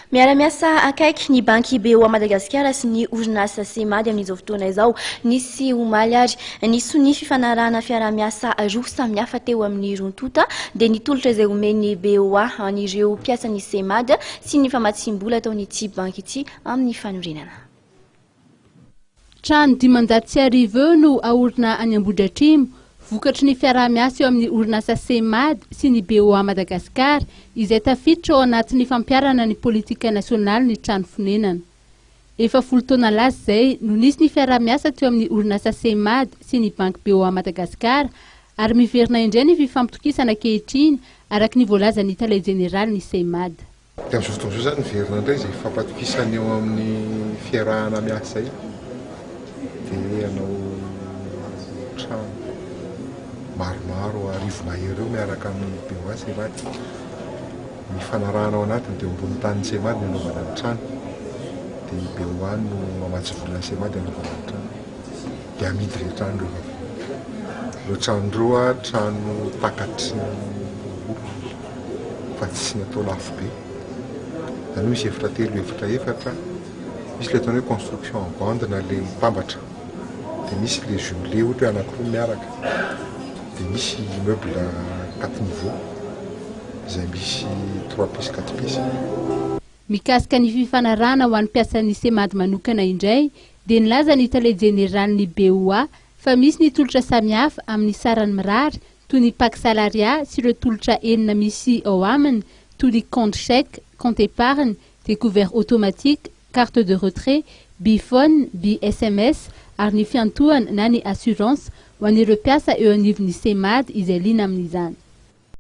Miara-miasa akaiky ny banky BOA Madagasikara sy ny orinasa Semad amin'izao fotoana izao. Nisy omaly ary nisy sonia fifanarahana fiaraha-miasa roa samihafa teo amin'ny roa tonta, dia ny tolotra izay omen'ny BOA an'ireo mpiasan'ny Semad sy ny famatsiam-bola ataon'ity banky ity amin'ny fanorenana. Trano 1500 eo no aorina any Ambohidratrimo, vokatry ny fiaraha-miasa eo amin'ny orinasa Semad sy ny BOA Madagasikara, izay tafiditra ao anatin'ny fampiharana ny politika nasionaly ny trano fonenana. Efa 10 taona lasa izay no nisy ny fiaraha-miasa teo amin'ny orinasa Semad sy ny banky BOA Madagasikara, ary miverina indray ny fifampitokisana ankehitriny, araka ny voalazan'ny tale jeneraly ny Semad. Dia amin'izao fotoana izao izany miverina indray izay fampatokisana eo amin'ny fiarahana miasa izay, dia hanao trano maromaro 1000 mahery eo miaraka amin'ny BOA Semad. Ny fanarahana ao anatiny dia eo ambonin'ny tanin'ny Semad ny hanaovana ny trano, dia ny BOA no mamatsy vola ny Semad hanaovana ny trano, dia amidy ireo trano ireo avy eo. Ireo trano ireo trano takatry ny olona fa tsy natao lafo be. Izany hoe misy efitra telo, efitra efatra, misy ilay ataony hoe construction en bande na ilay mitambatra, dia misy ilay jumelé ohatra hoe anankiroa miaraka, dia misy immeuble quatre niveaux izay misy trois pièces, quatre pièces. Mikasika ny fifanarahana ho an'ny mpiasan'ny Semad manokana indray dia nilaza ny tale jeneralin'ny BOA fa misy ny tolotra samihafa amin'ny sarany mirary toy ny pack salariat sy ireo tolotra enina misy ao aminy toy ny compte chèque, compte épargne, découvert automatique, carte de retrait, Bphone, BSMS ary ny fiantohana na ny assurance ho an'ireo mpiasa eo anivon'ny Semad izay liana amin'izany.